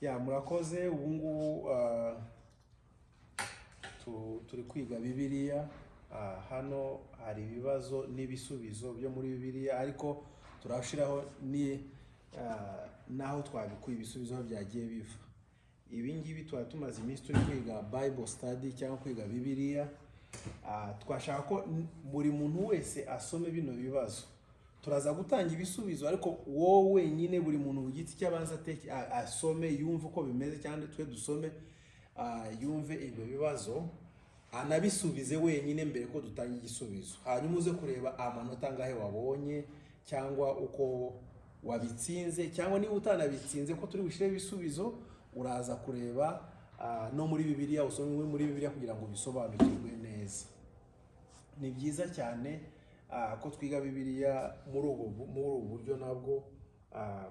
Ya, murakoze. Ubu ngubu turi kwiga Bibiliya. Hano hari ibibazo n'ibisubizo byo muri Bibiliya, ariko turashiraho ni n'aho twabikuye ibisubizo, aho byagiye biva. Ibi ngibi tuba tumaze iminsi turi kwiga Bible study cyangwa kwiga Bibiliya. Twashaka ko buri muntu wese asome bino bibazo. Turaza gutanga ibisubizo, ariko wowe wenyine, buri muntu ku giti cye, abanza asome, yumve uko bimeze, cyangwa twe dusome, yumve ibyo bibazo, anabisubize wenyine mbere ko dutanga igisubizo. Hanyuma uze kureba amanota angahe wabonye, cyangwa uko wabitsinze, cyangwa niba utanabitsinze, ko turi bushyire ibisubizo, uraza kureba no muri Bibiliya, usome muri Bibiliya kugira ngo ubisobanukirwe neza. Ni byiza cyane ko twiga Bibiliya muri ubu buryo nabwo,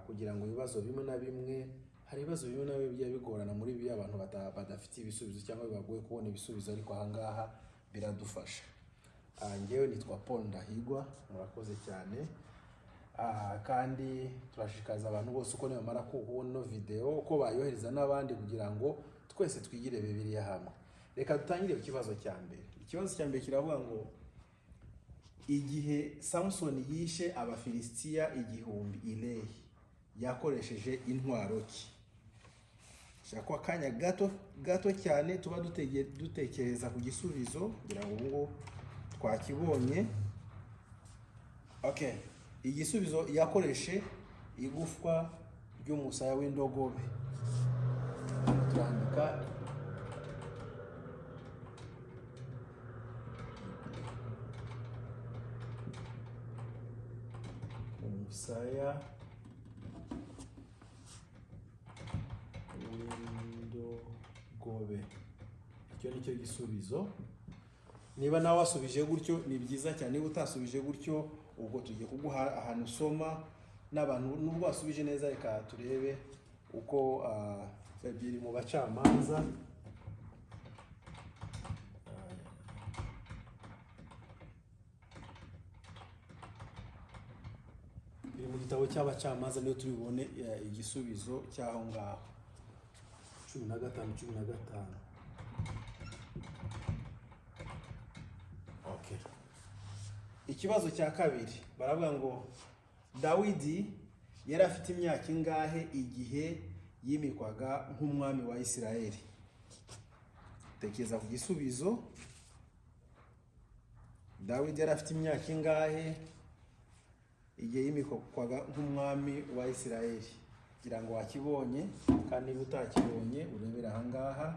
kugira ngo ibibazo bimwe na bimwe, hari ibibazo bimwe na bimwe bijya bigorana muri Bibiliya, abantu badafite ibisubizo cyangwa bibagoye kubona ibisubizo, ariko ahangaha biradufasha. Njyewe nitwa Paul Ndahigwa, murakoze cyane. Kandi turashishikariza abantu bose uko nibamara kubona ino video ko bayohereza n'abandi kugira ngo twese twigire Bibiliya hamwe. Reka dutangire ku kibazo cya mbere. Ikibazo cya mbere kiravuga ngo: igihe Samusoni yishe Abafilisitiya 1000 i Lehi, yakoresheje intwaro ki? Shaka ko akanya gato gato cyane tuba dutekereza ku gisubizo, kugira ngo ubu ngubu twakibonye. Okay, igisubizo: yakoreshe igufwa ry'umusaya w'indogobe. Turandika umusaya w'indogobe. Icyo ni cyo gisubizo. Niba nawe wasubije gutyo, ni byiza cyane. Niba utasubije gutyo, ubwo tugiye kuguha ahantu usoma n'abantu. Nubwo wasubije neza, reka turebe uko biri mu Bacamanza. Biri mu gitabo cy'Abacamanza, niyo turi bubone igisubizo cy'aho ngaho. 15, 15. Okay. Ikibazo cya kabiri baravuga ngo: Dawidi yari afite imyaka ingahe igihe yimikwaga nk'umwami wa Isirayeli? Tekereza ku gisubizo. Dawidi yari afite imyaka ingahe igihe yimikwaga nk'umwami wa Isirayeli? Kugira ngo wakibonye, kandi niba utakibonye urebere ahangaha.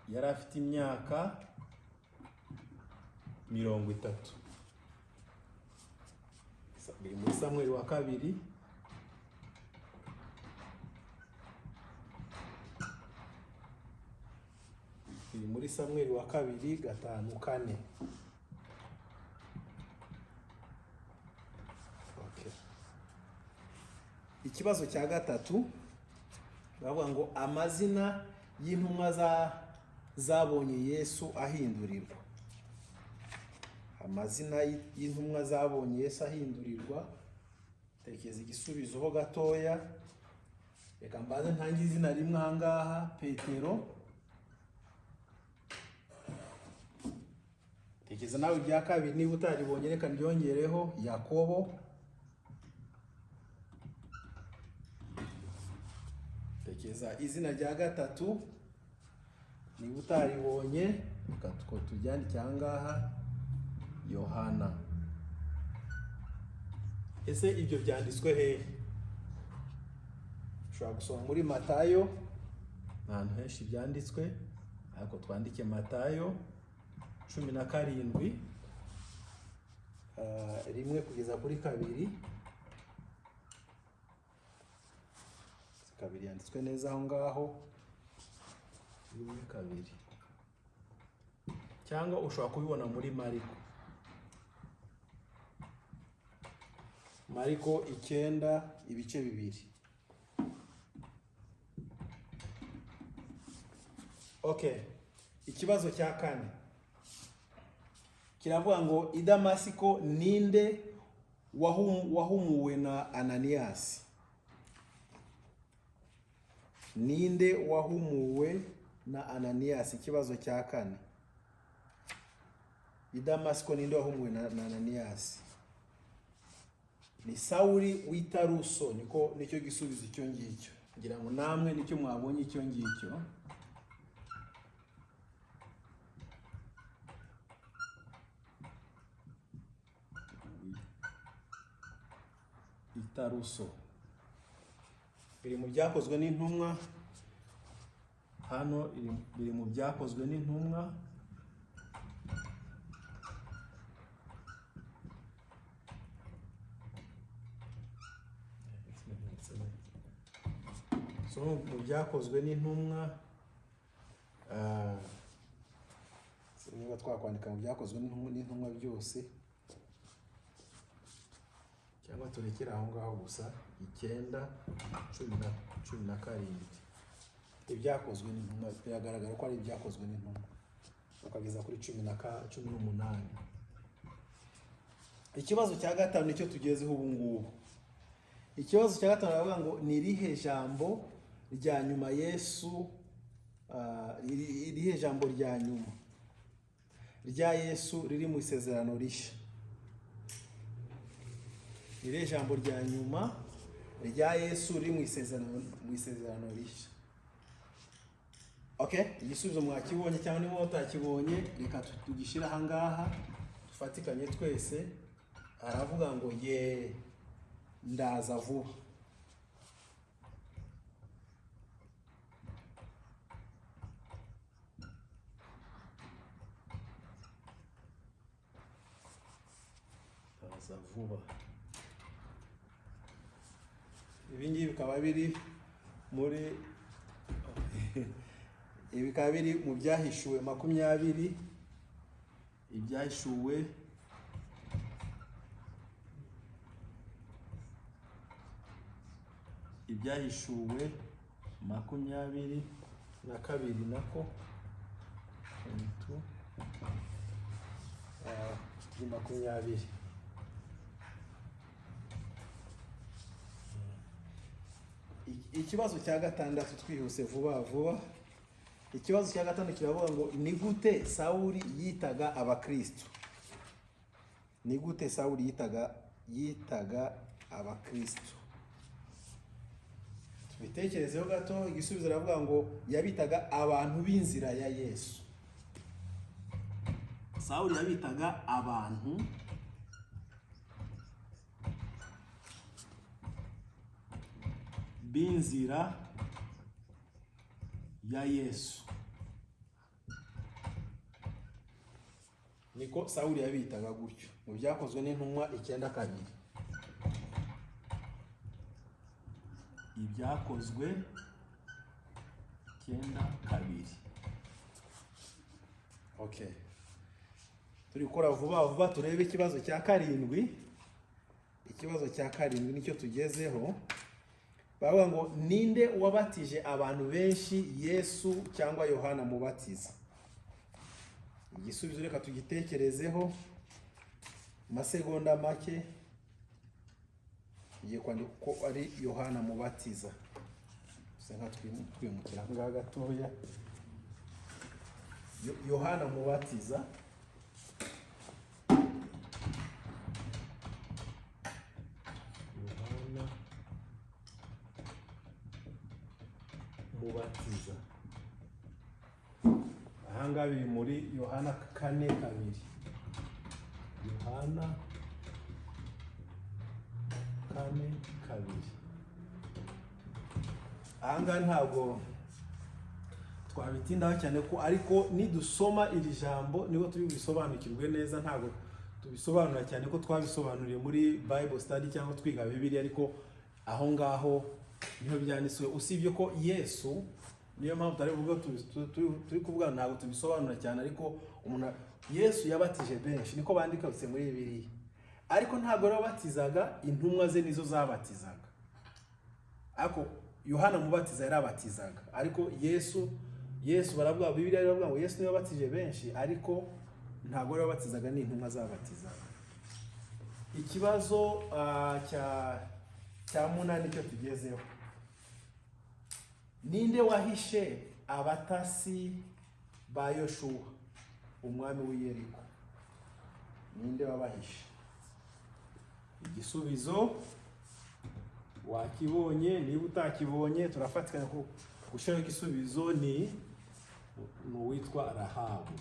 Yari afite imyaka 30. Biri muri Samweli wa kabiri. Biri muri Samweli wa kabiri 5:4. Okay. Ikibazo cya gatatu baravuga ngo: amazina y'intumwa zabonye Yesu ahindurirwa. Amazina y'intumwa zabonye Yesu ahindurirwa. Tekereza igisubizo ho gatoya. Reka mbanze ntange izina rimwe ahangaha: Petero. Tekereza nawe irya kabiri. Niba utaribonye, reka ndyongereho: Yakobo. Tekereza izina rya gatatu. Niba utaribonye, reka turyandike ahangaha: Yohana. Ese ibyo byanditswe hehe? Ushobora gusoma muri Matayo, ni ahantu henshi byanditswe, ariko twandike Matayo 17, 1 kugeza kuri 2. 2 yanditswe neza aho ngaho, 1, 2. Cyangwa ushobora kubibona muri Mariko, Mariko 9, ibice 2. Okay, ikibazo cya kane kiravuga ngo: i Damasiko ninde wahumuwe na Ananiyasi? Ninde wahumuwe na Ananiyasi? Ikibazo cya kane, i Damasiko ninde wahumuwe na Ananiyasi? Ni Sawuli w'i Taruso. Niko nicyo gisubizo icyo ngicyo. Ngira ngo namwe nicyo mwabonye icyo ngicyo. I Taruso biri mu Byakozwe n'Intumwa. Hano biri mu Byakozwe n'Intumwa. So mu Byakozwe n'Intumwa, niba twakwandika mu Byakozwe n'Intumwa byose cyangwa turekere aho ngaho gusa, 9, 17. Ibyakozwe n'Intumwa biragaragara ko ari Ibyakozwe n'Intumwa, ukageza kuri 18. Ikibazo cya gatanu nicyo tugezeho ubu ngubu. Ikibazo cya gatanu baravuga ngo: ni irihe jambo rya nyuma Yesu, irihe jambo rya nyuma rya Yesu riri mu Isezerano Rishya? Ni irihe jambo rya nyuma rya Yesu riri mu Isezerano Rishya? Okay, igisubizo mwakibonye cyangwa niba mutakibonye, reka tugishyire aha ngaha dufatikanye twese. Aravuga ngo: "Ye, ndaza vuba." Ndaza vuba. Ibi ngibi bikaba biri muri, ibi bikaba biri mu Byahishuwe 20, Ibyahishuwe 22 nako 22, kuri 20. Ikibazo cya gatandatu, twihuse vuba vuba. Ikibazo cya gatandatu kiravuga ngo: ni gute Sawuli yitaga abakristo? Ni gute Sawuli yitaga abakristo? Tubitekerezeho gato. Igisubizo aravuga ngo yabitaga abantu b'inzira ya Yesu. Sawuli yabitaga abantu b'inzira ya Yesu, niko Sawuli yabitaga gutyo, mu Byakozwe n'Intumwa 9:2. Ibyakozwe 9:2. Okay, turi gukora vuba vuba, turebe ikibazo cya karindwi. Ikibazo cya karindwi nicyo tugezeho. Bavuga ngo: ninde wabatije abantu benshi, Yesu cyangwa Yohana Mubatiza? Igisubizo reka tugitekerezeho amasegonda make. Tugiye kwandika ko ari Yohana Mubatiza. Dusa nka twimukira aha ngaha gatoya. Yohana Mubatiza. Yohana Mubatiza, aha ngaha biri muri Yohana 4:2. Yohana 4:2. Aha ngaha ntabwo twabitindaho cyane ko, ariko nidusoma iri jambo nibwo turi bubisobanukirwe neza. Ntabwo tubisobanura cyane ko twabisobanuriye muri Bible study cyangwa twiga Bibiliya, ariko aho ngaho niho byanditswe. Usibye ko Yesu, niyo mpamvu tutari buvuge, turi kuvuga, ntabwo tubisobanura cyane, ariko umuntu, Yesu yabatije benshi, niko bandika muri Bibiliya, ariko ntabwo rero batizaga, intumwa ze nizo zabatizaga. Ariko Yohana Mubatiza yarabatizaga. Ariko Yesu baravuga, Bibiliya iravuga ngo Yesu niwe wabatije benshi, ariko ntabwo rero batizaga, ni intumwa zabatizaga. Ikibazo cya munani cyo tugezeho. Ninde wahishe abatasi ba Yoshuwa, umwami w'i Yeriko? Ninde wabahishe? Igisubizo wakibonye. Niba utakibonye, turafatikanya ku gushyiraho igisubizo. Ni uwitwa Rahabu.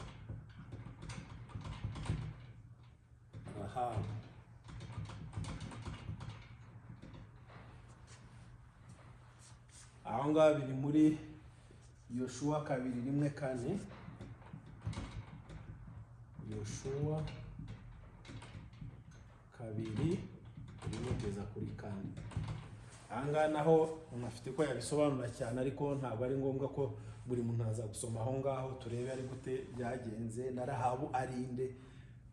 Rahabu. Aho ngaho biri muri Yoshuwa 2:1-4. Yoshuwa 2:1-4. Aha ngaha naho umuntu afite uko yabisobanura cyane, ariko ntabwo ari ngombwa ko buri muntu aza gusoma aho ngaho, turebe ari gute byagenze na Rahabu arinde,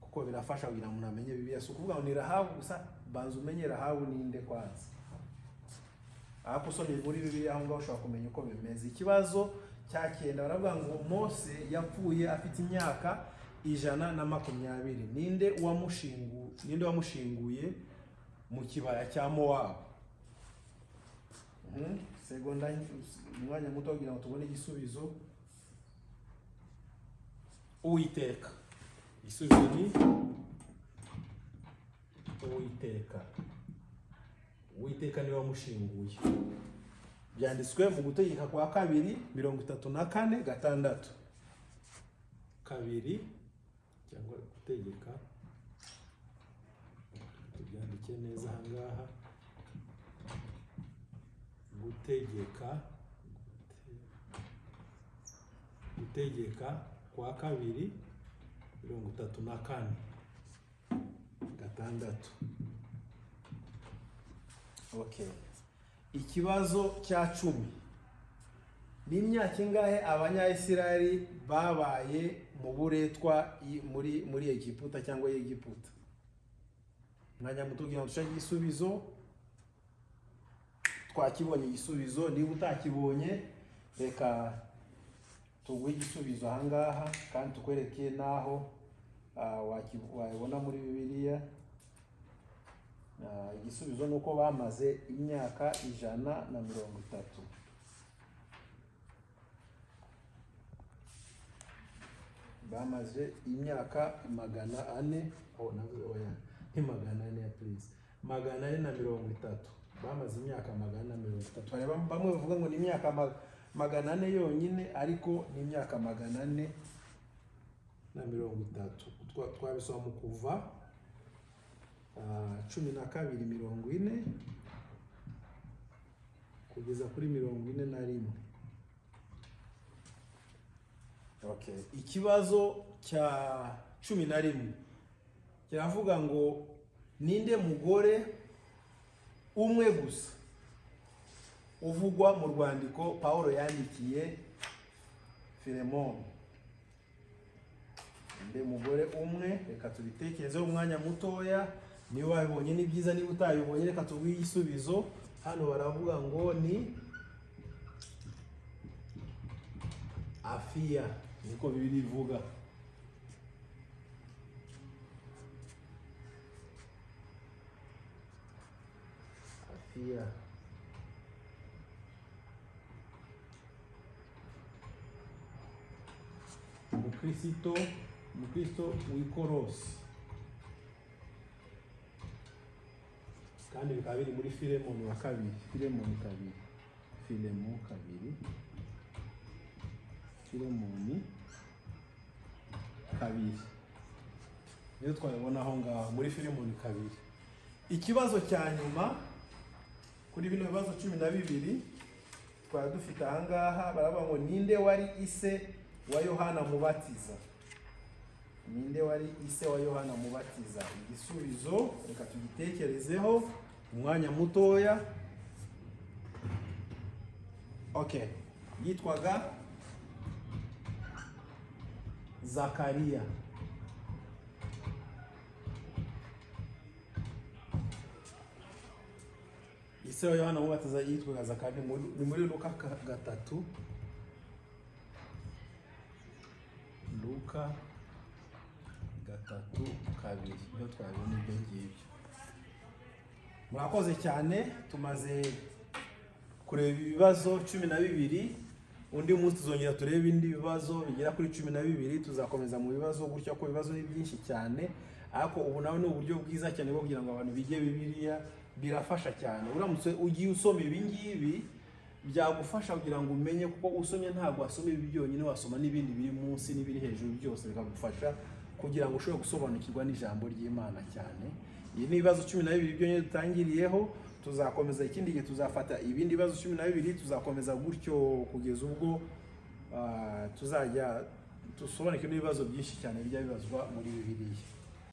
kuko birafasha kugira ngo umuntu amenye Bibiliya. Si ukuvuga ngo ni Rahabu gusa, banza umenye Rahabu ninde kwanza. Ariko usomye muri Bibiliya aho ngaho ushobora kumenya uko bimeze. Ikibazo cya 9, baravuga ngo Mose yapfuye afite imyaka 120. Ninde wamushinguye mu kibaya cya Mowabu? Segonda, umwanya muto kugira ngo tubone igisubizo. Uwiteka. Igisubizo ni Uwiteka. Uwiteka niwe wamushinguye. Byanditswe mu Gutegeka kwa Kabiri 34:6. Kabiri cyangwa Gutegeka, tubyandike neza aha ngaha. Gutegeka kwa Kabiri 34:6. Okay. Ikibazo cya 10: ni imyaka ingahe Abanyayisiraheli babaye mu buretwa muri Egiputa cyangwa Egiputa? Mwanya muto kugira ngo dushake igisubizo. Twakibonye igisubizo. Niba utakibonye, reka tuguhe igisubizo ahangaha kandi tukwereke n'aho wabibona muri Bibiliya. Igisubizo ni uko bamaze imyaka 130. Bamaze imyaka 400, oh, navuze, oya, ni 400 ya, please, 430. Bamaze imyaka 430. Hari bamwe bavuga ngo ni imyaka 400 yonyine, ariko ni imyaka 430. Twabisoma mu Kuva 12:40 kugeza kuri 41. Okay. Ikibazo cya 11 kiravuga ngo ninde mugore umwe gusa uvugwa mu rwandiko Paulo yandikiye Filemoni? Ninde mugore umwe? Reka tubitekerezeho umwanya mutoya. Niba wabibonye ni byiza, niba utabibonye reka tuguhe igisubizo. Hano baravuga ngo ni Afiya, niko Bibiliya ivuga. Afiya. Umukristo w'Ikorosi, kandi bikaba biri muri Filemoni wa kabiri, Filemoni 2, Filemo 2, Filemoni 2, niyo twabibona aho ngaho muri Filemoni 2. Ikibazo cya nyuma kuri bino bibazo 12 twari dufite aha ngaha, baravuga ngo ninde wari ise wa Yohana Mubatiza? Ninde wari ise wa Yohana Mubatiza? Igisubizo reka tugitekerezeho umwanya mutoya. Okay, yitwaga Zakariya. Ise wa Yohana Mubatiza yitwaga Zakariya. Ni muri Luka 3, Luka 3:2, niho twabibona ibyo ngibyo. Murakoze cyane, tumaze kureba. kureba ibibazo 12. Undi munsi tuzongera turebe ibindi bibazo bigera kuri 12. Tuzakomeza mu bibazo gutya, ko ibibazo ni byinshi cyane. Ariko ubu nawe ni uburyo bwiza cyane bwo kugira ngo abantu bige Bibiliya, birafasha cyane. Uramutse ugiye usoma ibi ngibi, byagufasha kugira ngo umenye, kuko usomye ntabwo wasoma ibi byonyine, wasoma n'ibindi biri munsi n'ibiri hejuru, byose bikagufasha kugira ngo ushobore gusobanukirwa n'ijambo ry'Imana cyane. Iyi ni ibibazo 12 byonyine dutangiriyeho. Tuzakomeza ikindi gihe, tuzafata ibindi bibazo 12, tuzakomeza gutyo kugeza ubwo tuzajya dusobanukirwe n'ibibazo byinshi cyane bijya bibazwa muri Bibiliya.